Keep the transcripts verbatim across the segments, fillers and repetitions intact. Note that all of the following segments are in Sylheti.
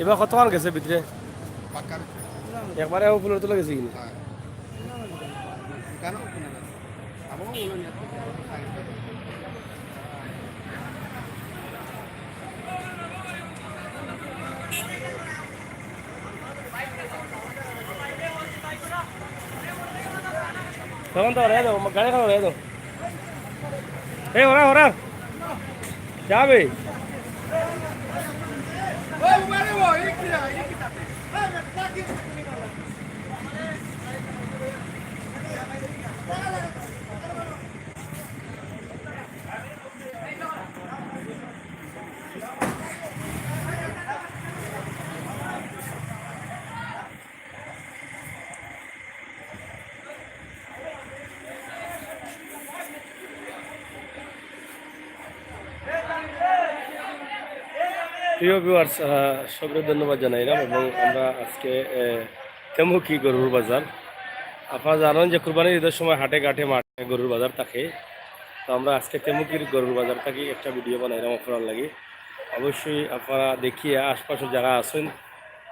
এবার কতক্ষণ গেছে ভিতরে? পাক্কার। একবারে ও ফুলের তলে গেছে কিনা? হ্যাঁ। কেন? আবার ওগুলো নিয়ে আসতে হবে। তখন তো ওরা দাও, গাড়ি খাওয়া দাও। এই ওরা, ওরা। যাবে। প্রিয় ভিউয়ার্স, সবরে ধন্যবাদ জানাইলাম। এবং আমরা আজকে আহ, তেমুকি গরুর বাজার, আপনারা জানেন যে কুরবানির ঈদের সময় হাটে ঘাটে মাঠে গরুর বাজার থাকে। তো আমরা আজকে তেমুকির গরুর বাজার থাকি একটা ভিডিও বানাইলাম আপনারার লাগি। অবশ্যই আপনারা দেখিয়া আশপাশে যারা আছেন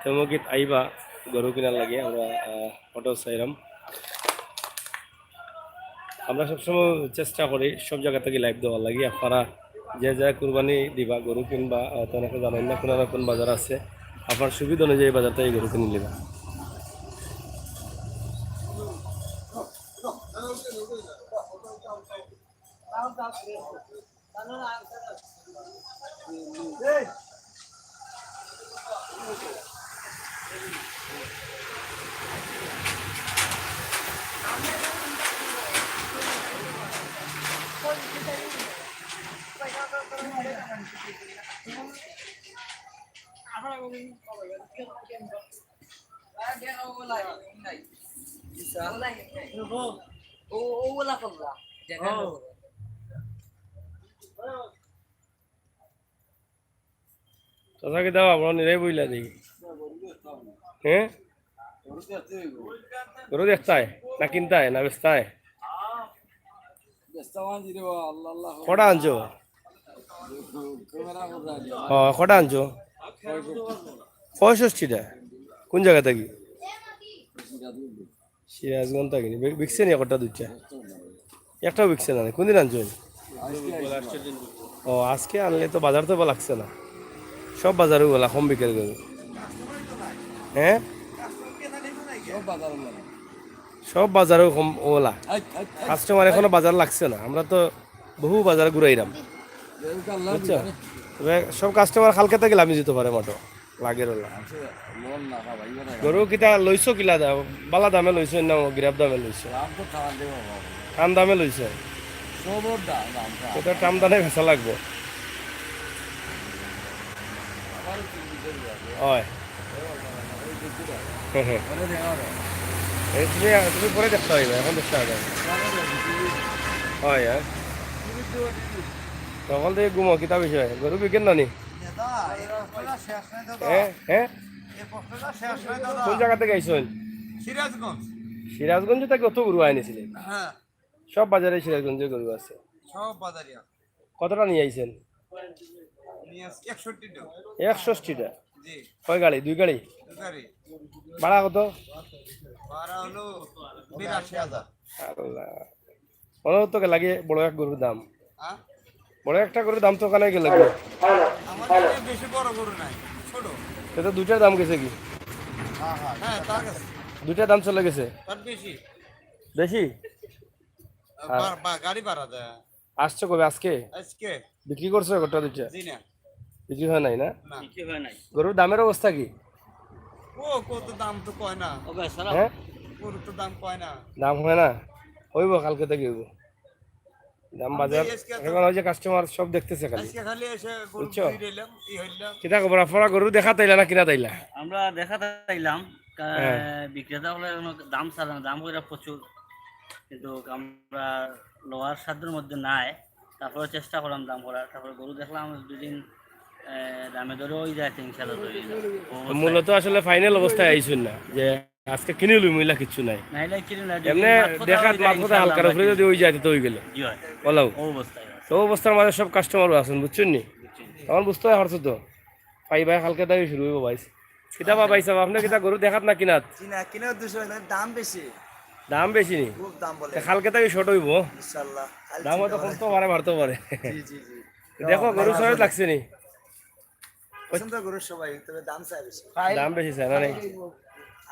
তেমুকিত আইবা গরু কিনার লাগি, আমরা আহ, ফটো চাইলাম। আমরা সবসময় চেষ্টা করি সব জায়গা থাকি লাইভ দেওয়ার লাগি। আপনারা যে যে কুরবানি দিবা, গরু কিনবা, আহ, তো অনেকে জানেন না কোন না কোন বাজার আছে, আপনার সুবিধা অনুযায়ী বাজার থাকি গরু কিনে নিবা। চাচা কিতা আপনারা নিরাই বইলা দেখি। হ্যাঁ? গরু দেখতায় না কিনতায় না বেচতায়? কটা আনছো? ও, কটা আনছো? পঁয়ষট্টিটা। কোন জায়গা থাকি? সিরাজগঞ্জ থাকি নি? বি-, বিকছে নি একটা দুইটা? একটাও বিকছে না। কোনদিন আনছো? ও, আজকে আনলে তো বাজার তো লাগছে না। সব বাজারে ওলা কম বিকেল গেল। হ্যাঁ? সব বাজারেও কম ওলা। কাস্টমার এখনো বাজার লাগছে না। আমরা তো বহু বাজার ঘুরাইলাম। বুঝছো? তবে সব কাস্টমার কালকে থেকে লামি যেতে পারে মোটো। লাগের ওলা। গরু কিতা লইছো কিলা দাম? বালা দামে লইছো না গিরাপ দামে লইছো? দাম তো টান দে বাবা। টান দামে লইছো? সবর দাম, দাম টান। এটা টান দামে বেচা লাগবো। আমারও তিন দিন ধরে যাবে। হয়। এই দেখি না। হ্যাঁ, হ্যাঁ। পরে দেখা হবে। এই তুমি, তুমি পরে দেখতে হইবে, এখন দেখতে হবে। পরে দেখি। হয়, হ্যাঁ। তুমি তো তখন থেকে ঘুমো, কিতা বিষয়? গরু বিকেন না নি? দাদা, এই পক্ষটা শেষ নাই দাদা। হ্যাঁ, হ্যাঁ? এই পক্ষটা শেষ নাই দাদা। কোন জায়গা থেকে আইছেন? সিরাজগঞ্জ। সিরাজগঞ্জ থেকে অত গরু আনিছিলেন? হ্যাঁ। সব বাজারে সিরাজগঞ্জের গরু আছে। সব বাজারে আছে। কতটা নিয়ে আইছেন? নিয়ে আসছি একষট্টিটা। একষট্টিটা? জি। কয় গাড়ি? দুই গাড়ি? দুই গাড়ি। ভাড়া কত? ভাড়া হলো বিরাশি হাজার। আল্লাহ। মনে হতো লাগে বড় এক গরুর দাম। হ্যাঁ? বড় একটা গরুর দাম তো ওখানে গেলে গো। আমার কাছে বেশি বড় গরু নাই, ছোট। সে তো দুইটার দাম গেছে কি? হ্যাঁ, হ্যাঁ, হ্যাঁ, তার কাছে। দুইটার দাম চলে গেছে? তার বেশি। বেশি? বা-, বা-, গাড়ি ভাড়া দেয়। আসছে কবে? আজকে? আজকে। বিক্রি করছো একটা দুইটা? জি না। বিক্রি হয় নাই না? না। বিক্রি হয় নাই। গরুর দামের অবস্থা কি? ও, কত দাম তো কয় না। ও ভাই, সালাম। হ্যাঁ? গরুর তো দাম কয় না। দাম হয় না? হইব, কালকে থেকে হইব। দাম বাজার এই আজকে তো এখন ওই যে কাস্টমার সব দেখতেছে খালি। আজকে খালি এসে গরু বুঝছো? দুই নিলাম, ই হইলাম। কিতা খবর? আপনারা গরু দেখাত আইলা না কিনাত আইলা? আমরা দেখাত আইলাম, কা-, হ্যাঁ। বিক্রেতা হলে কোনো দাম ছাড়ে না, দাম কইরা প্রচুর। কিন্তু আমরা লওয়ার সাধ্যর মধ্যে নাই, তারপরে চেষ্টা করলাম দাম করার। তারপরে গরু দেখলাম দুদিন, এ, দামে দরে ওই যায় তিন সাড়ে তিন। মূলত আসলে ফাইনাল অবস্থায় আইছুন না যে আজকে কিনে লইমু, ইলা কিচ্ছু নাই। না, ইলা কিনে না, এমনে দুদিন মাত কথা দেখাত, মাত কথা ইনশাআল্লাহ হালকার উপরে যদি ওই যাইতে তো ওই গেলে। জি হয়। ওলাও। ও অবস্থায় আছে। তো অবস্থার মাঝে সব কাস্টমার আছেন, বুঝছেন নি? বুঝছি। তখন বুঝতে হয় পারছো তো। পাই ভাই, কালকে তাই শুরু হইব বাইশ। কিতা বা ভাইসাব, আপনে কিতা গরু দেখাত না কিনাত? জি না, কিনার দুশো না, দাম বেশি। দাম বেশি নি? খুব দাম বলে। তে কালকে থাকি শর্ট অইবো। ইনশাল্লাহ, কাল দাম হয়তো চিন্তা কমতো পারে, বাড়তো পারে। করে- জি জি জি। দেখো, গরু সবাই লাগছে নি? পছন্দ গরু সবাই, তবে দাম চায় বেশি। দাম বেশি চায় না নি?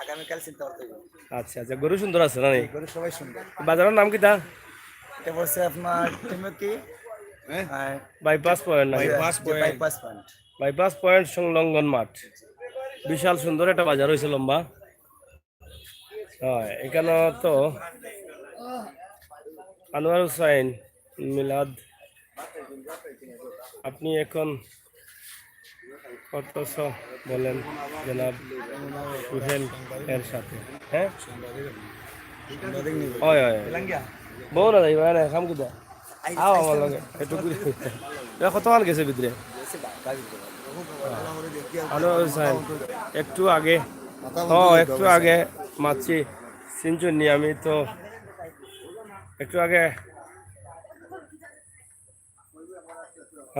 আগামীকাল চিন্তা করতে হবে। আচ্ছা আচ্ছা, গরু সুন্দর আছে না নি? গরু সবাই সুন্দর। বাজারর নাম কিতা? এটা বলছে আপনার টিমে কি? বাইপাস পয়েন্ট না? Bypass point. Bypass point. Bypass point সংলগ্ন মাঠ। বিশাল সুন্দর একটা বাজার হইছে, লম্বা। হয়, এখানে তো আনোয়ার হুসাইন মিলাদ, আপনি এখন কত স-, বলেন জনাব সুহেল এর সাথে, হ্যাঁ? হয়, হয়। বউ না যাইবা না, কাম কিতা? আও আমার লগে, একটু ঘুরি। এরা কতক্ষণ গেছে ভিতরে? আনোয়ার হুসাইন, একটু আগে, ও, একটু আগে মাতছি, চিনছইন নি, আমি তো একটু আগে।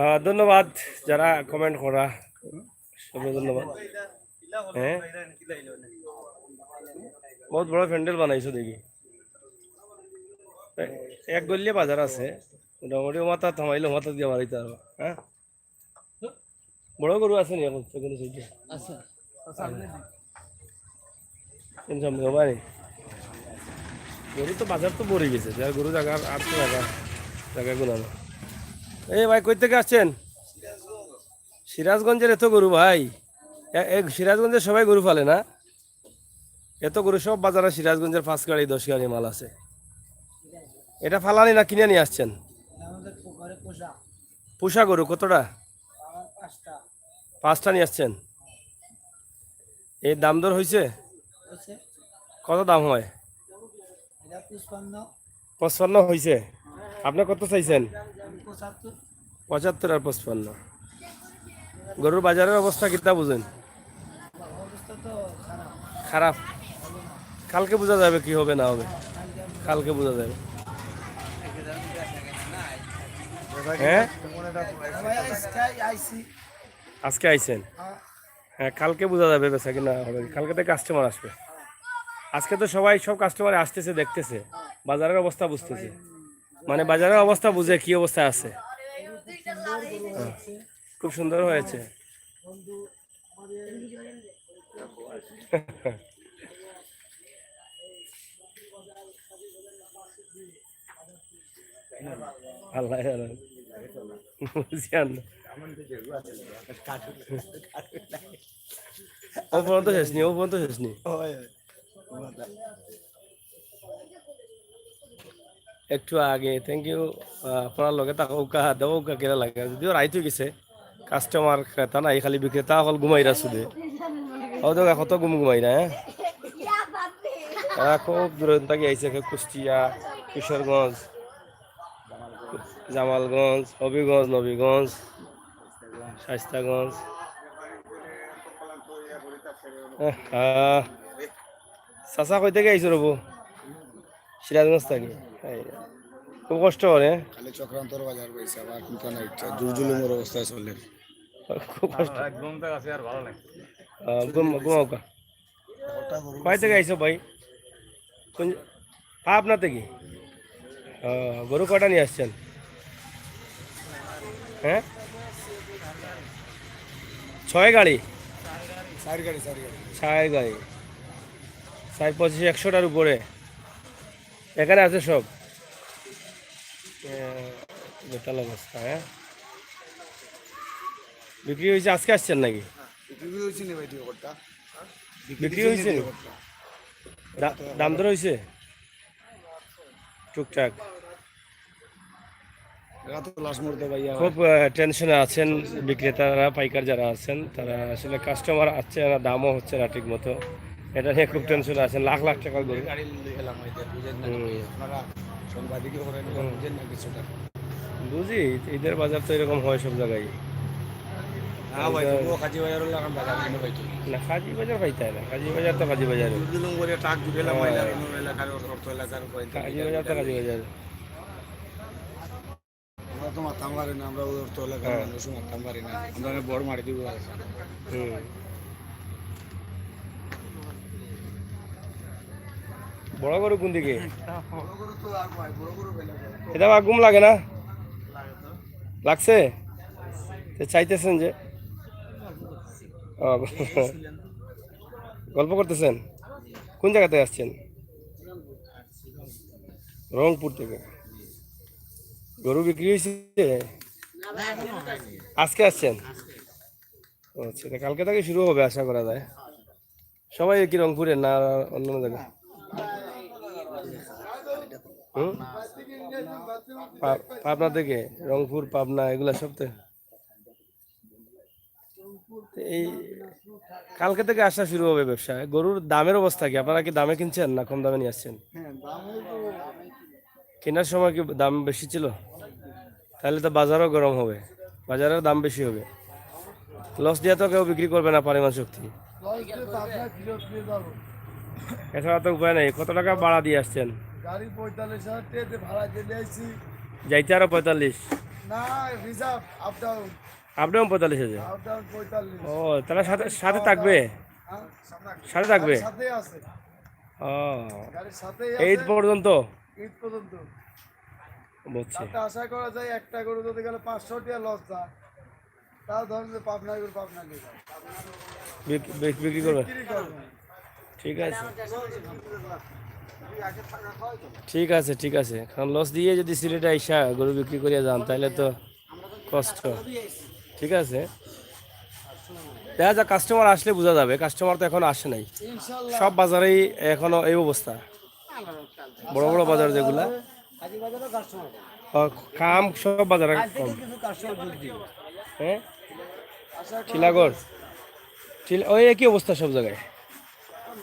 আহ, ধন্যবাদ যারা কমেন্ট করা, সবরে ধন্যবাদ। হ্যাঁ, বহুত বড় প্যান্ডেল বানাইছো দেখি। এ-, এক গলিয়ে বাজার আছে, মোটামুটি ও মাথা থামাইলে মাথা দিয়ে বাড়াইতে পারবো। হ্যাঁ, বড় গরু আছে নি এখন সেখানে সাইডে? আছে। কোন সামনে বাড়ি? গরু তো বাজার তো ভরে গেছে, যার গরু জায়গা আর তো জায়গা, জায়গা গুলো না। এই ভাই, কই থেকে আসছেন? সিরাজগঞ্জের এত গরু ভাই, এ-, এ সিরাজগঞ্জের সবাই গরু ফালে না? এত গরু সব বাজারে সিরাজগঞ্জের পাঁচ গাড়ি দশ গাড়ি মাল আছে। এটা ফালানি না কিনে নিয়ে আসছেন? আমাদের পুকুরে পোষা। পোষা গরু কতটা? আমার পাঁচটা। পাঁচটা নিয়ে আসছেন। এই দাম দর হয়েছে? হচ্ছে কত দাম হয়? এটা পঁচপান্ন। পঁচপান্ন হয়েছে। আপনি কত চাইছেন? আমি পঁচাত্তর। পঁচাত্তর আর পঁচপান্ন। গরুর বাজারের অবস্থা কিতা বুঝেন? অবস্থা তো খারাপ। খারাপ। কালকে বোঝা যাবে কি হবে না হবে। কালকে বোঝা যাবে। হ্যাঁ, আমরা আজকে আইছি। আজকে আইছেন। হ্যাঁ, কালকে বোঝা যাবে বেচা কিনা হবে। কালকে তো কাস্টমার আসবে। আজকে তো সবাই, সব কাস্টমার আসতেছে, দেখতেছে, বাজারের অবস্থা বুঝতেছে, মানে বাজারের অবস্থা বুঝে কি অবস্থা আছে। হ্যাঁ, খুব সুন্দর হয়েছে। আল্লাহ জানে। বুঝি আর না। ও পর্যন্ত শেষ নি, ও পর্যন্ত শেষ নি। একটু আগে, thank you। আহ, আপনার লগে থাকা উকা, দেওয়া উকা কেরা লাগে। যদিও রাইত হয়ে গেছে, কাস্টমার ক্রেতা নাই, খালি বিক্রেতা অকল ঘুমাইরা শুধু। ও তো কত ঘুম ঘুমাইরা, হ্যাঁ? তারা খুব দূরে থাকি আইছে, কেউ কুষ্টিয়া, কিশোরগঞ্জ, জামালগঞ্জ, হবিগঞ্জ, নবীগঞ্জ, শাইস্তাগঞ্জ। আহ, আহ। চাচা কই থেকে আইছো রবো? সিরাজগঞ্জ থাকি। এই, খুব কষ্ট করে। খালি চক্রান্তর বাজার বইছে, আবার কিন্তু না ইচ্ছা, জুর জুলুমের অবস্থায় চলে। খুব কষ্ট। ঘুম তো আছে আর ভালো লাগে। আহ, ঘুম, ঘুমাও কা। কয় থেকে আইছো ভাই? কোন, পাবনা থেকে? আহ, গরু কয়টা নিয়ে আসছেন? হ্যাঁ, ছয় গাড়ি। চার গাড়ি, চার গাড়ি। ছয় গাড়ি। চার পঁচিশ, একশোটার উপরে। এখানে আছে সব। এ, বেতাল অবস্থা, হ্যাঁ। বিক্রি হয়েছে, আজকে আসছেন নাকি? বিক্রি হয়েছে নি ভাই, তুই করতা? বিক্রি হয়েছে নি? দা-, দাম দর হয়েছে? টুকটাক। এরা তো লাশ মরতে ভাইয়া। খুব, আহ, টেনশনে আছেন বিক্রেতারা, পাইকার যারা আছেন, তারা আসলে কাস্টমার আসছে না, দামও হচ্ছে না ঠিক মতো, এটা নিয়ে খুব টেনশনে আছেন। লাখ লাখ টাকার গরু। গাড়ি লই গেলাম, ওই যে বুঝেন না, হুম। আপনারা সাংবাদিকই করেন, বুঝেন না কিছুটা। বুঝি, ঈদের বাজার তো এরকম হয় সব জায়গায়। না ভাই, তবুও কাজী বাজার হলে এখন বাজার কিনে পাইতো। না, কাজী বাজার পাইতে হয় না, কাজী বাজার তো কাজী বাজার। দুর্নীতি করে ট্রাক জুড়ে এলাম, এলাকার, অন্য এলাকার, অর্থ এলাকার কয়েকটা কাজী বাজার তো কাজী বাজার। আমরা তো মারতাম পারি না, আমরা ওই অর্থ এলাকার হ্যাঁ। মানুষ মারতাম পারি না, আমরা অনেক বড় মারি দিব আর। হুম। বড় গরু কোন দিকে? এটা আবার ঘুম লাগে না? লাগছে? তো চাইতেছেন যে? ও, গল্প করতেছেন? কোন জায়গা থেকে আসছেন? রংপুর থেকে। গরু বিক্রি হয়েছে? আজকে আসছেন? আচ্ছা, তা কালকে থেকে শুরু হবে আশা করা যায়। সবাই কি রংপুরের না অন্য জায়গা? হুম? পা-, পাবনা থেকে, রংপুর, পাবনা, এগুলা সব তো। এই কালকে থেকে আসা শুরু হবে ব্যবসা। গরুর দামের অবস্থা কি? আপনারা কি দামে কিনছেন না কম দামে নিয়ে আসছেন? হ্যাঁ, দামে তো কেনার সময় কি দাম বেশি ছিল? তাহলে তো বাজারও গরম হবে, বাজারের দাম বেশি হবে। লস দিয়ে তো কেউ বিক্রি করবে না পরিমাণ শক্তি। লস দিয়ে তো আপনার ফিরত নিয়ে যাবো। এছাড়া তো উপায় নেই। কত টাকা ভাড়া দিয়ে আসছেন? গাড়ি পঁয়তাল্লিশ হাজার টাকা দিয়ে ভাড়া দিয়ে আইছি। যাইতে আরো পঁয়তাল্লিশ? না, reserve, up down. Up down পঁয়তাল্লিশ হাজার? আপ ডাউন পঁয়তাল্লিশ। ও, তারা সাথে, সাথে থাকবে? হ্যাঁ? সাথে থাকবে? গাড়ির সাথেই আছে। ও। গাড়ির সাথেই এই ঈদ আছে। পর্যন্ত? ঈদ পর্যন্ত। বুঝছি। তাতে আশা করা যায় একটা গরু যদি গেলে পাঁচশো টাকা লস যায়, তাও ধরেন যে পাবনা গরু পাবনা নিয়ে যাবে। বিক-, বিক-, বিক্রি করবে? বিক্রি করবে। ঠিক আছে। ঠিক আছে, ঠিক আছে। কারণ লস দিয়ে যদি সিলেটে আইসা গরু বিক্রি করিয়া যান, তাহলে তো কষ্ট। ঠিক আছে। দেখা যাক, কাস্টমার আসলে বোঝা যাবে। কাস্টমার তো এখন আসে নাই। ইনশাল্লাহ। সব বাজারেই এখনো এই অবস্থা। বড় বড় বাজার যেগুলা। কাজী বাজারও কাস্টমার কম। ও, কাম সব বাজারে কাল থেকে কম। কিছু কাস্টমার যোগ দিবে। হ্যাঁ? আশা করা টিলাগড়। যায়। টিলা-, ওই একই অবস্থা সব জায়গায়।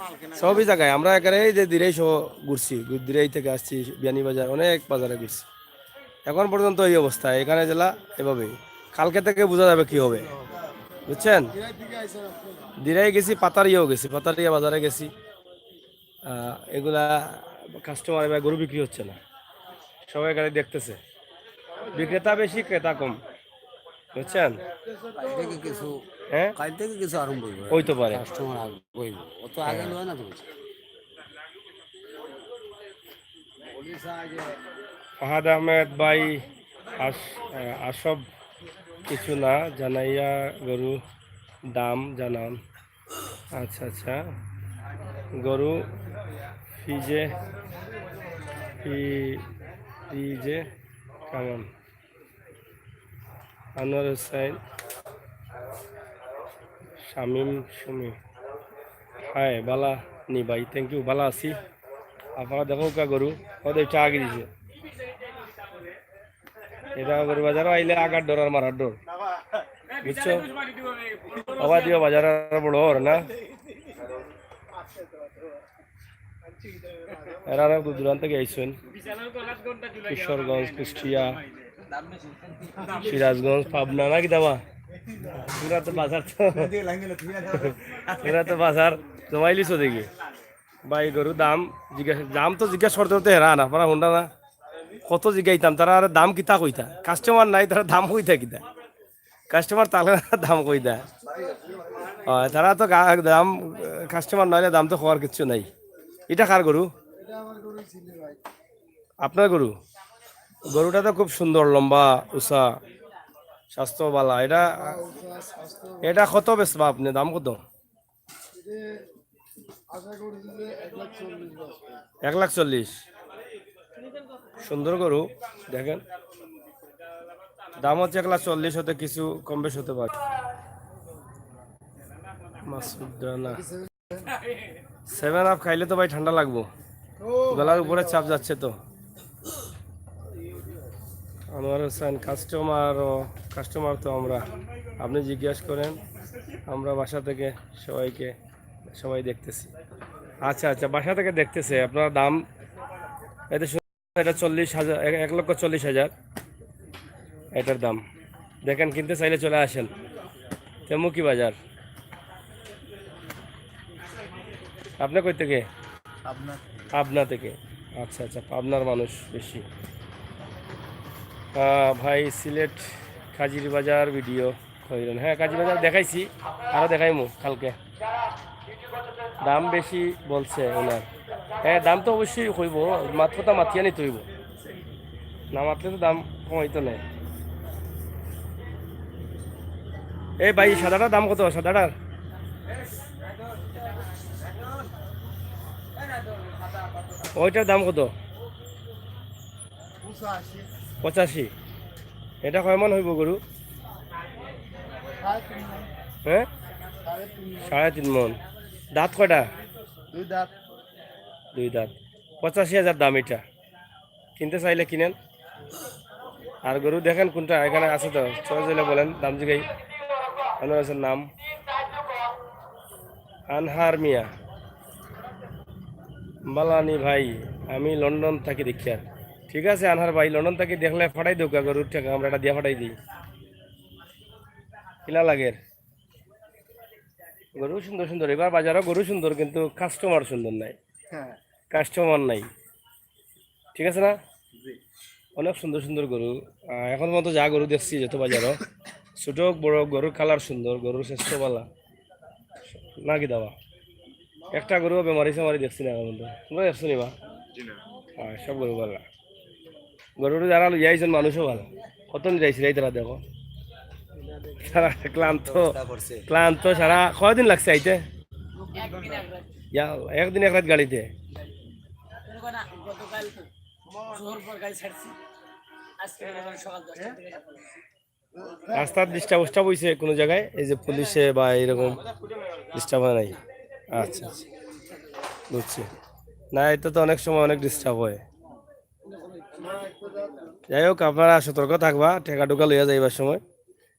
মাল কেনা সবই জায়গায়। আমরা একেবারে এই যে দিরাই সহ ঘুরছি, দিরাই থেকে আসছি, বিয়ানীবাজার, অনেক বাজারে ঘুরছি। এখন পর্যন্ত এই অবস্থা, এখানে জেলা এভাবেই। কালকে থেকে বোঝা যাবে কি হবে, বুঝছেন? দিরাই গেছি, পাতারিয়াও গেছি, পাতারিয়া বাজারে গেছি। আহ, এগুলা কাস্টমার, এবার গরু বিক্রি হচ্ছে না, সবাই খালি দেখতেছে, বিক্রেতা বেশি, ক্রেতা কম, বুঝছেন? কাল থেকে কিছু, হ্যাঁ, কাল থেকে কিছু আরম্ভ হইব। হইতে পারে। কাস্টমার আগ-, হইব। অত আগে হ্যাঁ। লয় না তো। ফাহাদ আহমেদ ভাই, আস-, আহ, আসব কিছু না জানাইয়া গরু দাম জানান। আচ্ছা, আচ্ছা। গরু ফিজে, ফি-, ফিজে কেমন? আনোয়ার হোসেন, শামীম সুমি। হাই, বালা নি ভাই, thank you, বালা আছি। আপনারা দেখো কা গরু, ওদের চা আগে দিছে। এটা গরু বাজারও আইলে আগার ডর আর মারার ডর, বুঝছো? আবার দিও বাজার আর বড় ওর না। এরা অনেক দূর দূরান্ত থেকে আইছেন, কিশোরগঞ্জ, কুষ্টিয়া, সিরাজগঞ্জ, পাবনা, নাকি দাবা? পুরা তো বাজার তো, পুরা তো বাজার জমাইলিছো দেখি। ভাই, গরুর দাম জিজ্ঞাসা, দাম তো জিজ্ঞাসা করতে করতে হেরান, আপনারা হুনরা না? কত জিজ্ঞাইতাম, তারা আর দাম কিতা কইতা? কাস্টমার নাই, তারা দাম কইতা কিতা? কাস্টমার তাহলে না দাম কইতা? হয়, তারা তো গা-, দাম, কাস্টমার নাইলে দাম তো কওয়ার কিচ্ছু নাই। এটা কার গরু? এটা আমার গরু ছিল ভাই। আপনার গরু? গরুটা তো খুব সুন্দর, লম্বা, উষা, স্বাস্থ্য বালা। এটা, হ্যাঁ, উষা, স্বাস্থ্য। এটা কত বেচবা আপনি? দাম কত? এটা আশা করছি যে এক লাখ চল্লিশ বাজবে। এক লাখ চল্লিশ। সুন্দর গরু, দেখেন। দাম হচ্ছে এক লাখ চল্লিশ, হতে কিছু কম বেশ হতে পারে। মাসুদ রানা। সেভেন আপ খাইলে তো ভাই ঠান্ডা লাগবো, গলার উপরে চাপ যাচ্ছে তো। আনোয়ার হোসেন, কাস্টমার ও কাস্টমার তো আমরা, আপনি জিজ্ঞেস করেন, আমরা বাসা থেকে সবাইকে, সবাই দেখতেছি। আচ্ছা, আচ্ছা, বাসা থেকে দেখতেছে। আপনার দাম এত সুন্দর, এটা চল্লিশ হাজার, এক, এক লক্ষ চল্লিশ হাজার এটার দাম। দেখেন, কিনতে চাইলে চলে আসেন তেমুকি বাজার। আপনি কই থেকে? পাবনা। পাবনা থেকে। আচ্ছা, আচ্ছা, পাবনার মানুষ বেশি। আহ, ভাই, সিলেট কাজির বাজার ভিডিও কইলেন। হ্যাঁ, কাজির বাজার দেখাইছি, আরো দেখাইমু কালকে। দাম বেশি বলছে ওনার। হ্যাঁ, দাম তো অবশ্যই কইব, মাত কথা মাতিয়া নিতে হইব, না মাতলে তো দাম কমাইতো নাই। এই ভাই, সাদাটার দাম কত? সাদাটার ওইটার দাম কত? পঁচাশি। এটা কয় মন হইব গরু? হ্যাঁ, সাড়ে তিন মন। দাঁত কয়টা? দুই দাঁত। দুই দাঁত। পঁচাশি হাজার দাম এটা। কিনতে চাইলে কিনেন। আর গরু দেখেন কোনটা এখানে আছে তো, চয়েস হইলে বলেন, দাম জিগাই। আনোয়ার হোসেন নাম। আনহার মিয়া। বালানি ভাই, আমি লন্ডন থাকি দেখিয়ার। ঠিক আছে আনহার ভাই, লন্ডন থাকি দেখলে ফাটাই দেউক্কা গরুর টেকা, আমরা এটা দিয়া ফাটাই দিই। কিলা লাগের? গরু সুন্দর সুন্দর, এবার বাজারও গরু সুন্দর, কিন্তু কাস্টমার সুন্দর নাই। হ্যাঁ। কাস্টমার নাই, ঠিক আছে না? জি। অনেক সুন্দর সুন্দর গরু। আহ, এখন পর্যন্ত যা গরু দেখছি যত বাজারও, ছোট হোক বড় হোক, গরুর কালার সুন্দর, গরুর স্বাস্থ্য ভালা। না কি দাবা? একটা গরু বেমারি সেমারি দেখছি না এখন পর্যন্ত। তোমরা দেখছো নি বা? জি না। হ্যাঁ, সব গরু ভালা। গরুটা যারা লইয়া আইছেন মানুষও ভালা। কত নিয়ে আইছে এই তারা দেখো। সারা ক্লান্ত, অবস্থা করছে। ক্লান্ত সারা। কয়দিন লাগছে আইতে? একদিন এক রাত। ইয়া, একদিন এক রাত গাড়িতে। মনে করেন না, গতকাল জোহর পর গাড়ি ছাড়ছি। আজকে মনে করেন সকাল দশটার দিকে সকাল। রাস্তার ডিস্টার্ব উস্টার্ব হইছে কোনো জায়গায়, এই যে পুলিশে বা এরকম ডিস্টার্ব হয় নাই? আচ্ছা, আচ্ছা, বুঝছি। না, এটা তো অনেক সময় অনেক ডিস্টার্ব হয়। যাই হোক, আপনারা সতর্ক থাকবা, টেকা টুকা লইয়া যাইবার সময়।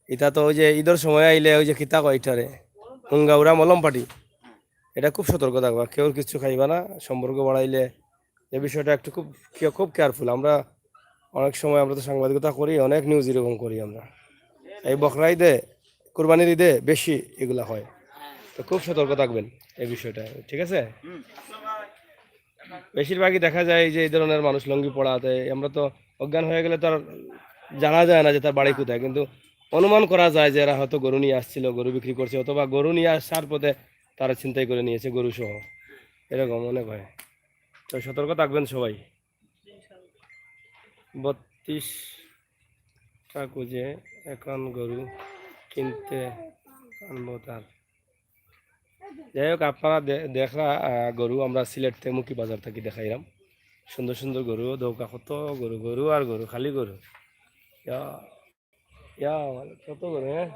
এটা তো ওই যে ঈদের সময় আইলে ওই যে কিতা কয় এটারে, হুঙ্গাউরা মলম পাটি, এটা খুব সতর্ক থাকবা। কেউর কিছু খাইবা না, সম্পর্ক বাড়াইলে এই বিষয়টা একটু খুব কেয়ার-, খুব কেয়ারফুল। আমরা অনেক সময়, আমরা তো সাংবাদিকতা করি, অনেক নিউজ এরকম করি আমরা। এই বকরা ঈদে, কুরবানির ঈদে বেশি এগুলা হয়, তো খুব সতর্ক থাকবেন এই বিষয়টা, ঠিক আছে? বেশিরভাগই দেখা যায় যে এই ধরনের মানুষ লুঙ্গি পরা, তো আমরা তো অজ্ঞান হয়ে গেলে তো আর জানা যায় না যে তার বাড়ি কোথায়, কিন্তু অনুমান করা যায় যে এরা হয়তো গরু নিয়ে আসছিল, গরু বিক্রি করছে, অথবা গরু নিয়ে আসার পথে তারা ছিনতাই করে নিয়েছে গরু সহ, এরকম অনেক হয়। তো সতর্ক থাকবেন সবাই। বত্রিশটা খুঁজে এখন গরু কিনতে আনবো তার। যাই হোক, আপনারা দে-, দেখরা, আহ, গরু আমরা সিলেট তেমুকি বাজার থাকি দেখাইলাম। সুন্দর সুন্দর গরু, দৌকা কত গরু, গরু আর গরু, খালি গরু। ইয়া, ইয়া, কত গরু, হ্যাঁ?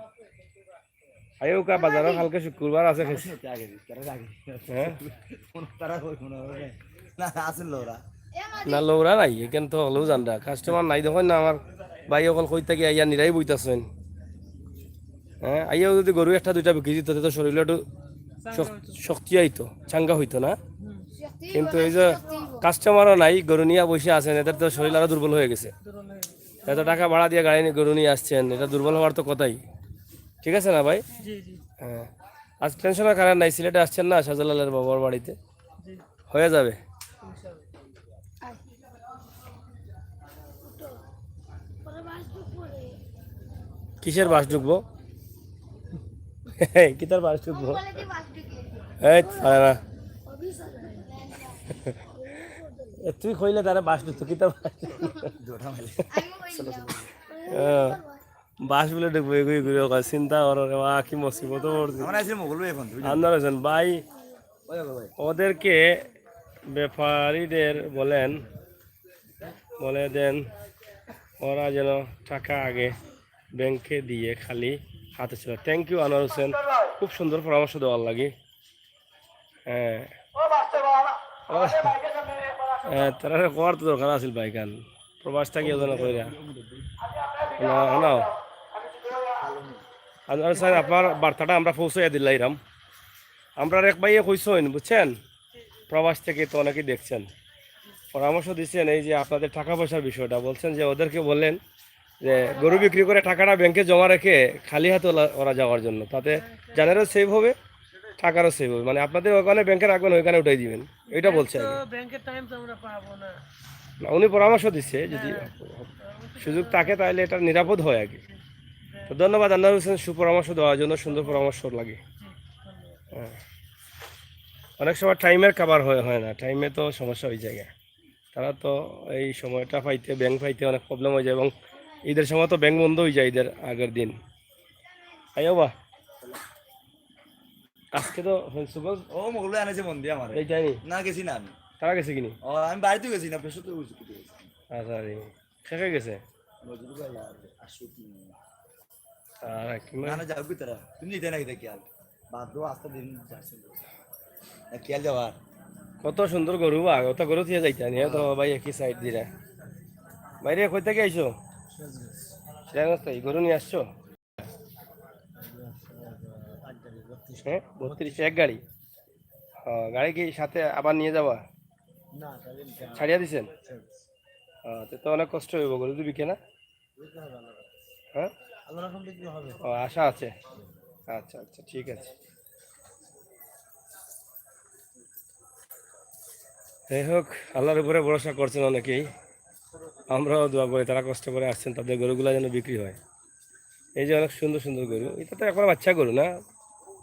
আইও কা বাজারও কালকে শুক্রবার আছে, খাইছি। আগে, তারা আগে। হ্যাঁ? তারা ওই মনে হয় না, না, আছে লৌরা। না, লৌরা নাই, এখান তো হলেও জানরা। কাস্টমার নাই, দেখইন না, আমার ভাই অকল কই থাকি আইয়া নিরাই বইতাছেন। হ্যাঁ, আইয়াও যদি গরু একটা দুইটা বিক্রি দিত, তে তো শরীরে একটু শক-, শক্তি আইতো, চাঙ্গা হইতো না? কিন্তু এই যে কাস্টমারও নাই, গরু নিয়ে বসে আছেন, এদের তো শরীর আরো দুর্বল হয়ে গেছে। এত টাকা ভাড়া দিয়ে গাড়ি নিয়ে, গরু নিয়ে আসছেন, এটা দুর্বল হওয়ার তো কথাই, ঠিক আছে না ভাই? জি, জি। হ্যাঁ, আজ টেনশনের কারণ নাই, সিলেটে আসছেন না শাহজালালের বাবার বাড়িতে, জি। হয়ে যাবে। ইনশাআল্লাহ। কিসের বাস ঢুকবো? কিতার বাস ঢুকবো? এই, পারে না। এ, তুই কইলে তারা বাস ঢুকতো, কিতার বাস ঢুকবো? হ্যাঁ, বাস বলে ঢুকবো, এগুই ঘুরে ওখানে চিন্তা করো রে, বা কি মুসিবত পড়ছে। আমরা আছি মোগল ভাই এখন, বুঝলি? আন্দোলন ভাই, ওই দেখো ভাই। ওদেরকে ব্যাপারীদের বলেন, বলে দেন, ওরা যেন টাকা আগে ব্যাংকে দিয়ে খালি হাতে চলে। থ্যাংক ইউ আনোয়ার হোসেন, খুব সুন্দর পরামর্শ দেওয়ার লাগি। হ্যাঁ। হ্যাঁ, তারা করার তো দরকার আছিল ভাই, কান প্রবাস থাকি ওজন কইরা। না, না। আনোয়ার হোসেন, আপনার বার্তাটা আমরা পৌঁছাইয়া দিলাইরাম। আমরা এক ভাইয়ে কইছইন, বুঝছেন? প্রবাস থেকে তো অনেকেই দেখছেন, পরামর্শ দিচ্ছেন এই যে আপনাদের টাকা পয়সার বিষয়টা, বলছেন যে ওদেরকে বললেন যে গরু বিক্রি করে টাকাটা ব্যাংকে জমা রেখে খালি হাতে ওলা-, ওরা যাওয়ার জন্য, তাতে জানেরও সেভ হবে, টাকারও সেভ হবে। মানে আপনাদের ওখানে ব্যাংকে রাখবেন, ওইখানে উঠাই দিবেন, এটা বলছে আর কি। ব্যাংকের টাইম তো আমরা পাবো না। না, উনি পরামর্শ দিচ্ছে যদি সুযোগ থাকে তাহলে এটা নিরাপদ হয় আর কি। তো ধন্যবাদ আনোয়ার হোসেন সুপরামর্শ দেওয়ার জন্য, সুন্দর পরামর্শ লাগে। হ্যাঁ। অনেক সময় টাইমের কভার হয়, হয় না, টাইমে তো সমস্যা অই যায়। তারা তো এই সময়টা পাইতে, ব্যাংক পাইতে অনেক প্রবলেম অই যায়, এবং ঈদের সময় তো ব্যাংক বন্ধ অই যায় ঈদের আগের দিন। আইও বা, আজকে তো ফেঞ্চুগঞ্জ ও মগুলো আনেছে মন দিয়ে আমার। এই যায়নি? না, গেছি না আমি। তারা গেছে কিনি? ও, আমি বাড়িতে গেছি না, পেশো তো গেছি, কোথায় গেছি? আচ্ছা, আরে, কে কে গেছে? নজরুল ভাই আর আশুতি। আর কি না, মানে? না, যাও কি তারা? তুমি যাইতে নাকি দেখি আর? বাদ দেও, আস্তে দিন যাচ্ছেন। না, খেয়াল যাওয়ার। কত সুন্দর গরু বা, অত গরু থুইয়া যাইতা নি, তো ভাই একই সাইড দিরা। বাইরে কই থাকি আইছো? সিরাজগঞ্জ থাকি। গরু নিয়া আইছো? হ্যাঁ, বত্রিশ, এক গাড়ি। ও, গাড়ি কি সাথে আবার নিয়া যাবা? না, গাড়ি নিতে হবে। ছাড়িয়া দিছেন? ছাড়িয়া দিছি। ও, তে তো অনেক কষ্ট অইবো, গরু তো বিকে না? বিক্রি হবে আল্লাহর রহমতে। হ্যাঁ? আল্লাহর রহমতে বিক্রি হবে। ও, আশা আছে। আচ্ছা, আচ্ছা, ঠিক আছে। যাই হোক, আল্লাহর উপরে ভরসা করছেন অনেকেই, আমরাও দোয়া করি তারা কষ্ট করে আসছেন, তাদের গরুগুলা যেন বিক্রি হয়। এই যে অনেক সুন্দর সুন্দর গরু, এটা তো একবার বাচ্চা গরু না,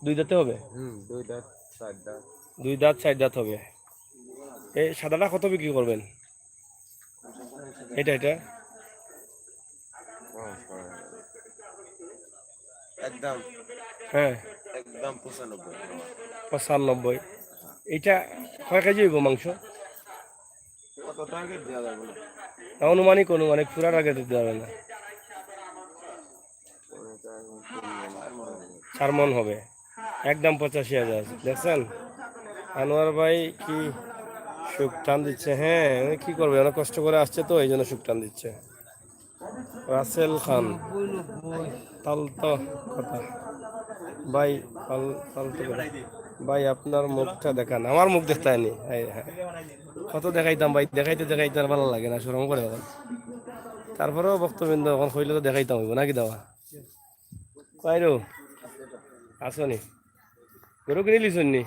দুই দাঁতে হবে? হুম, দুই দাঁত, চার দাঁত। দুই দাঁত, চার দাঁত হবে। এই সাদাটা কত বিক্রি করবেন? এটা, এটা? একদম। হ্যাঁ। একদম পঁচানব্বই। পঁচানব্বই। এটা কয় কেজি অইবো মাংস? কত টার্গেট দেওয়া যাবে না? না, আনুমানিক, আনুমানিক, পুরা টার্গেট দেওয়া যাবে না। চার মণ হবে। একদম পঁচাশি হাজার। দেখছেন? আনোয়ার ভাই কি সুখ টান দিচ্ছে। হ্যাঁ, উনি কি করবে? অনেক কষ্ট করে আসছে তো, এই জন্য সুখ টান দিচ্ছে। রাসেল খান। ফালতু কথা। ভাই, ফাল-, ফালতু কথা। ভাই, আপনার মুখটা দেখান। আমার মুখ দেখতে হয়নি। এই, হ্যাঁ। কত দেখাইতাম ভাই, দেখাইতে দেখাইতে আর ভালা লাগে না, শরম করে এখন। তারপরেও ভক্তবৃন্দ এখন কইলে তো দেখাইতাম অইবো, নাকি দাওয়া? কই রো? আছো নি? গরু কিনিলিছইন নি?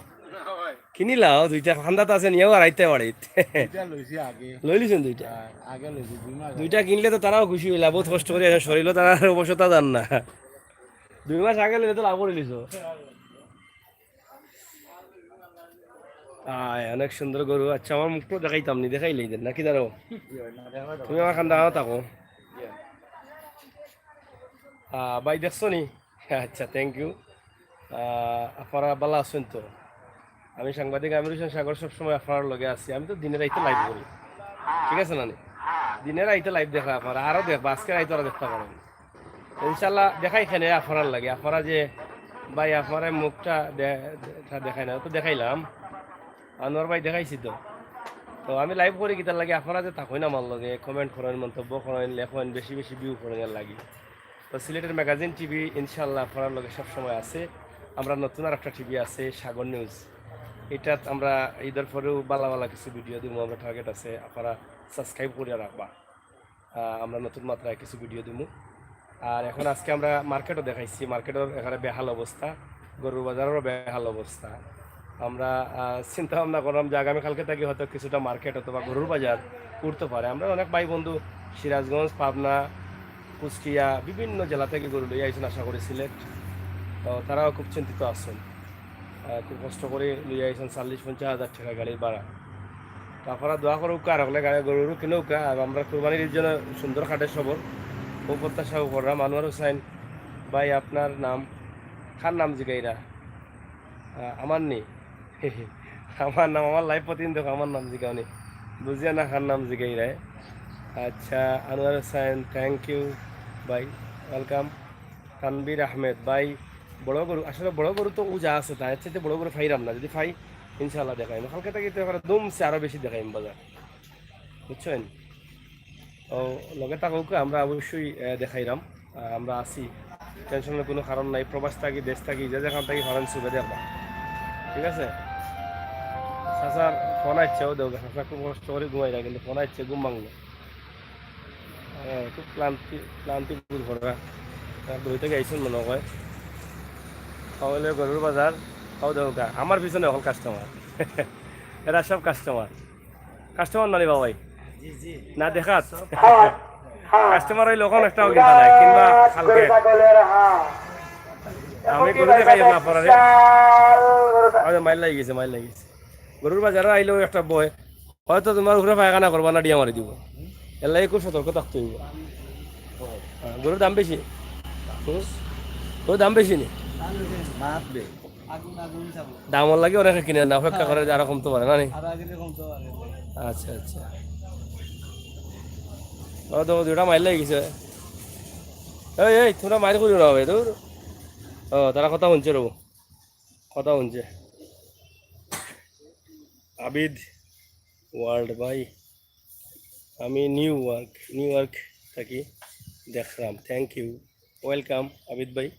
কিনিলাও, দুইটা খান্দাত আছে নি, আবার আইতে বাড়িত। দুইটা লইছি আগে। লইলিছইন দুইটা? হ্যাঁ, আগে লইছি, দুই মাস আগে। দুইটা কিনলে তো তারাও খুশি অইলা, বহুত কষ্ট করি শরীরও তারা অবসরটা জান না। দুই মাস আগে লইলে তো লাভ করিলিছো। আয়, অনেক সুন্দর গরু। আচ্ছা, আমার মুখ তো দেখাইতাম নি, দেখাইলেই দেন, নাকি দাঁড়াও? তুমি আমার খান্দা আনো থাকো। আহ, ভাই, দেখছো নি? আচ্ছা, thank you। আহ, আপনারা ভালা আছইন তো? আমি সাংবাদিক আমির হোসেন সাগর, সবসময় আপনার লগে আছি। আমি তো দিনে রাইতে লাইভ করি, ঠিক আছে না নি? দিনে রাইতে লাইভ দেখা আপনারা, আরও দেখবা, আজকে রাইতে আরও দেখতে পারেন। ইনশাল্লাহ দেখাই কেনে আপনার লাগে, আপনারা যে ভাই আপনারা মুখটা দে-, দে-, দেখাই না, তো দেখাইলাম, আনোয়ার ভাই দেখাইছি তো। তো আমি লাইভ করি কিতার লাগি, আপনারা যে থাকইন আমার লগে, কমেন্ট করইন, মন্তব্য করইন, লেখইন, বেশি বেশি ভিউ করইন এর লাগি। তো সিলেটের ম্যাগাজিন টিভি ইনশাল্লাহ আপনার লগে সবসময় আছে। আমরা নতুন আর একটা টিভি আছে, সাগর নিউজ। এটাত আমরা ঈদের পরেও ভালা ভালা কিছু ভিডিও দিমু, আমরা টার্গেট আছে, আপনারা সাবস্ক্রাইব করিয়া রাখবা। আহ, আমরা নতুন মাত্রায় কিছু ভিডিও দিমু। আর এখন আজকে আমরা মার্কেটও দেখাইছি, মার্কেটর এখানে বেহাল অবস্থা, গরুর বাজারেরও বেহাল অবস্থা। আমরা, আহ, চিন্তা ভাবনা করলাম যে আগামীকালকে থাকি হয়তো কিছুটা মার্কেট অথবা গরুর বাজার উঠতে পারে। আমরা অনেক ভাই বন্ধু সিরাজগঞ্জ, পাবনা, কুষ্টিয়া, বিভিন্ন জেলা থাকি গরু লইয়া আইছইন, আশা করি সিলেট। তো তারাও খুব চিন্তিত আছইন। আহ, খুব কষ্ট করি লইয়া আইছইন, চল্লিশ পঞ্চাশ হাজার টেকা গাড়ির ভাড়া। তো আপনারা দোয়া করউক্কা, আর হকলে গাড়ি গরু কিনউক্কা, আর আমরা কুরবানির জন্য সুন্দর খাটে সবর, ও প্রত্যাশা কররাম। আনোয়ার হোসেন ভাই, আপনার নাম, কার নাম জিগাইরা? আহ, আমার নি? আমার নাম, আমার লাইভ প্রতিদিন দেখো, আমার নাম জিগাও নি। বুঝিয়া না কার নাম জিগাইরা। আচ্ছা, আনোয়ার হোসেন, thank you ভাই, welcome। তানভীর আহমেদ ভাই, বড় গরু, আসলে বড় গরু তো উজা আছে, তাই এর চাইতে বড় গরু পাইরাম না, যদি পাই ইনশাআল্লাহ দেখাইমু। কালকে থাকি তো এবারে দমছে, আরো বেশি দেখাইমু বাজার, বুঝছইন? তো লগে থাকউক্কা, আমরা অবশ্যই, আহ, দেখাইরাম। আহ, আমরা আছি, টেনশনের কোনো কারণ নাই। প্রবাস থাকি, দেশ থাকি, যে যেখান থাকি পারইন সুবিধা দেখবা, ঠিক আছে? চাচার ফোন আইছে, ও দেউক্কা, চাচা খুব কষ্ট করি ঘুমাইরা, কিন্তু ফোন আইছে, ঘুম ভাঙলো। হ্যাঁ, খুব ক্লান্তি, ক্লান্তি বোধ করা। আর দূর থাকি আইছইন মনে হয়। তাহলে গরুর বাজার, তাও দেখো গা, আমার পিছনে অকল কাস্টমার। এরা সব কাস্টমার। কাস্টমার না রে বাবাই? জি, জি। না দেখাত? কাস্টমার অইলে অখন একটাও কিনতা নায়, কিংবা কালকে। আমি গরু দেখাই না আপনারে। আরে মাইল লাগি গেছে, মাইল লাগি গেছে। গরুর বাজারো আইলেও একটা ভয়, হয়তো তুমার উপরে পায়খানা করবা না, ডিয়া মারি দিবো। এর লাগি খুব সতর্ক থাকতে অইবো। হ্যাঁ, গরুর দাম বেশি। হুম? গরুর দাম বেশি নি? মাত বে। দামর লাগি অনেকে কিনে না, অপেক্ষা করে যে আরো কমতে পারে না নি? আচ্ছা, আচ্ছা। ও তো দুইটা মাইর লাগি গেছে। এই, এই, তুমরা মাইর করিও না বে, দূর। ও, তারা কথা হুনছে রে, কথা হুনছে। আবিদ ওয়ার্ল্ড ভাই, আমি নিউ ইয়র্ক, নিউ ইয়র্ক থাকি দেখরাম। Thank you, welcome আবিদ ভাই।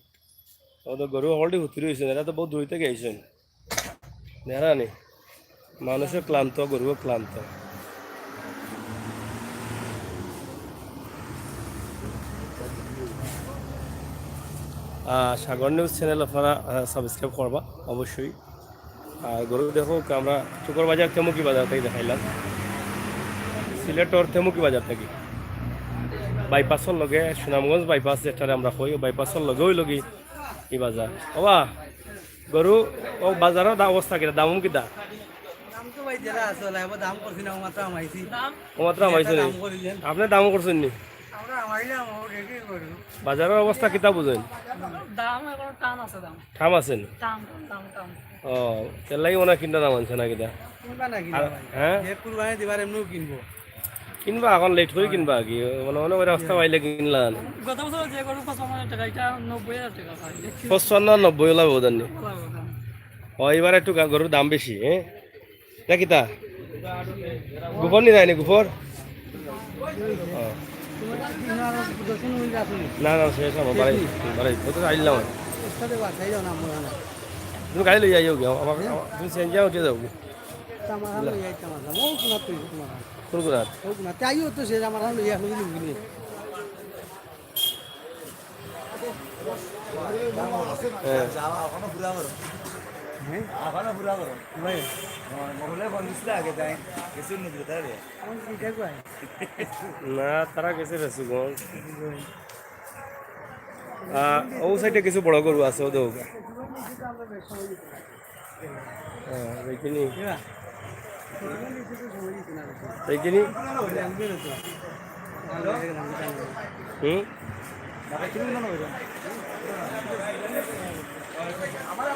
ও তো গরু already হুতুরি অইছে, এরা তো বহুত দূর থাকি আইছইন। দেখরা নি, মানুষও ক্লান্ত, গরুও ক্লান্ত। আহ, সাগর নিউজ চ্যানেল আপনারা, আহ, সাবস্ক্রাইব করবা অবশ্যই। আর গরু দেখো, আমরা চুকর বাজার, তেমুকি বাজার থাকি দেখাইলাম, সিলেটর তেমুকি বাজার থাকি। বাইপাসর লগে, সুনামগঞ্জ বাইপাস যেটারে আমরা কই, বাইপাসর লগে অইলো গি ই বাজার। ওবা, গরু, ও বাজারর দা-, অবস্থা কিতা? দাম কিতা? দাম তো ভাই যেরা আছে, ওলা এবার দাম করছি না, ও মাত্র আমাইছি। ও মাত্র আমাইছে নি? দাম করি দেন। আপনে দাম করছইন নি? আমরা আমাইলাম, ও রেডি গরু। বাজারর অবস্থা কিতা বুঝইন? দাম এখন টান আছে, দাম। টান আছে নি? টান, টান, টান, টান। ও, এর লাগি মনে হয় কিনতে দাম আনছে না কিতা? কিনবা না কিনবা আর, ভাই? হ্যাঁ? যে কুরবানি দিবার এমনেও কিনবো। কিনবা, এখন লেট করি কিনবা কি? মানে, মনে করে রাস্তা পাইলে কিনলা না। গত বছর যে গরু পঁচপান্ন হাজার টাকা, এটা নব্বই হাজার টাকা ভাই। দেখছি। পঁচপান্ন আর নব্বই ওলা ব্যবধান নি। ওলা ব্যবধান। ও, এবার একটু গা-, গরুর দাম বেশি, হ্যাঁ? এটা কিতা? গুফর নি যায়নি, গুফর? ও। না, না, শেষ আমার বাড়ি, বাড়ি, কোথায় আইলাম আমি? তুমি গাড়ি লই যাইও গি, আমার, আমার, তুমি চেঞ্জ উঠে যাও গি। আমার হাম লই যাইতাম, আমার হাম। ও, কোনা তুই, তোমার হাম। কোন কোনা? ও, কোনা, তাইও তো সে আমার হাম লই যাইতাম, বুঝলি, বুঝলি। হ্যাঁ। হ্যাঁ? মরলে ফোন দিছিলে আগে, তাই গেছিল নি, কোথায় রে? না, তারা গেছে বেসুগঞ্জ। আহ, ও সাইডে কিছু বড় গরু আছে, ও দেখো। হ্যাঁ, দেখি নি। দেখি নি। হুম?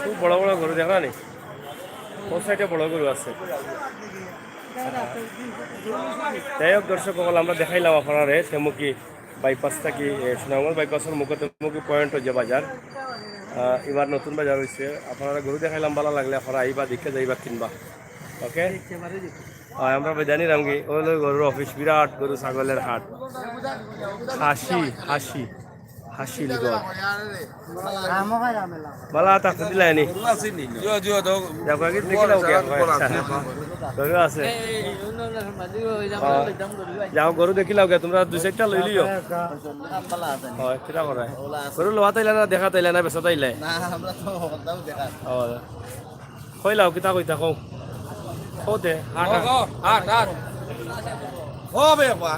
খুব বড় বড় গরু দেখা নি। ও সাইডে বড় গরু আছে। যাই হোক দর্শক অকল, আমরা দেখাইলাম আপনারারে তেমুকি বাইপাস থাকি, এ, সুনামগঞ্জ বাইপাসর মুখে তেমুকি পয়েন্ট যে বাজার, আহ, এবার নতুন বাজার অইছে। আপনারারে গরু দেখাইলাম, ভালা লাগলে আপনারা আইবা, দেখে যাইবা, কিনবা। ওকে? আর আমরা বেদানি রামগি, ওই লই গরুর অফিস, বিরাট গরু ছাগলের হাট। হাসি, হাসি, হাসি লিগর। ভালা থাকতে দিলায়নি। জিও, জিও, দাও। যাও, আগে দেখি লাও কে। আচ্ছা। গরু আছে। যাও, গরু দেখি লাও কে, তোমরা দুই চাইরটা লই লিও। হয়, কিতা করায়? গরু লওয়া তাইলা না, দেখা তাইলা না, বেচা তাইলা? না, আমরা তো হকলটাও দেখা। ও, কইলাও, কিতা কইতা, কও। কও তে, হাট, হাট। ও, হাট, হাট। ও, বে, বাবা।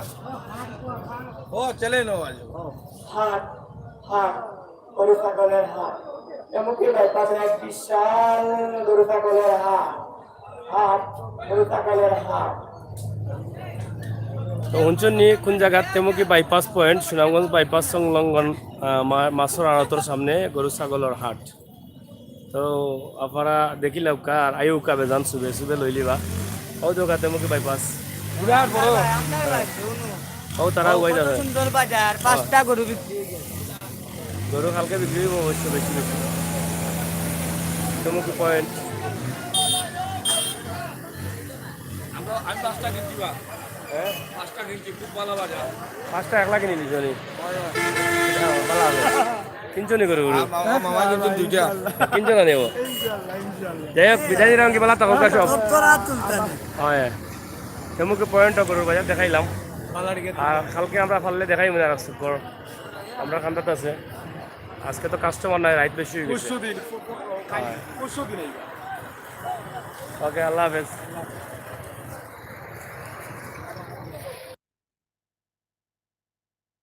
ও, চলে নো আজ। হাট, হাট, গরু ছাগলের হাট। তেমুকি বাইপাসর এক বিশাল গরু ছাগলের হাট। হাট, গরু ছাগলের হাট। তো হুনছইন নি কোন জাগাত? তেমুকি বাইপাস পয়েন্ট, সুনামগঞ্জ বাইপাস সংলগ্ন, আহ, মা-, মাছর আড়তর সামনে গরু ছাগলর হাট। তো আপনারা দেখিলাউক্কা, আর আইউক্কা বেজান সুবে সুবে লইলিবা। ও দোকাতে মুখে বাইপাস। বিরাট বড়। ও তারা ও, ওই কত যাবে। সুন্দর বাজার, পাঁচটা গরু বিক্রি হয়ে গেছে। গরু কালকে বিক্রি হইব অবশ্য বেশি বেশি। তেমুকি পয়েন্ট। আমরা, আমি পাঁচটা কিনছি বা। হ্যাঁ? পাঁচটা কিনছি, খুব ভালা বাজার। পাঁচটা একলা কিনি নিছো নি? হয়, হয়। হ্যাঁ, ভালা আছে। কিনছো নি গরু, গরু? মা-, মামা, মামা কিন্তু দুইটা। কিনছো না নেব? ইনশাআল্লাহ, ইনশাআল্লাহ। যাই হোক, বিদায় দিলাম, কি ভালা থাকো সব। তোর হাত তুলতে নেই। হয়। তেমুকি পয়েন্ট গরুর বাজার দেখাইলাম। আর কালকে আমরা পারলে দেখাইমু না আর এক চক্কর। আমরা কান্দাত আছে। আজকে তো কাস্টমার নাই, রাইত বেশি হয়ে গেছে। পরশু দিন, হ্যাঁ। পরশু দিন আইবা। ওকে, আল্লাহ হাফেজ।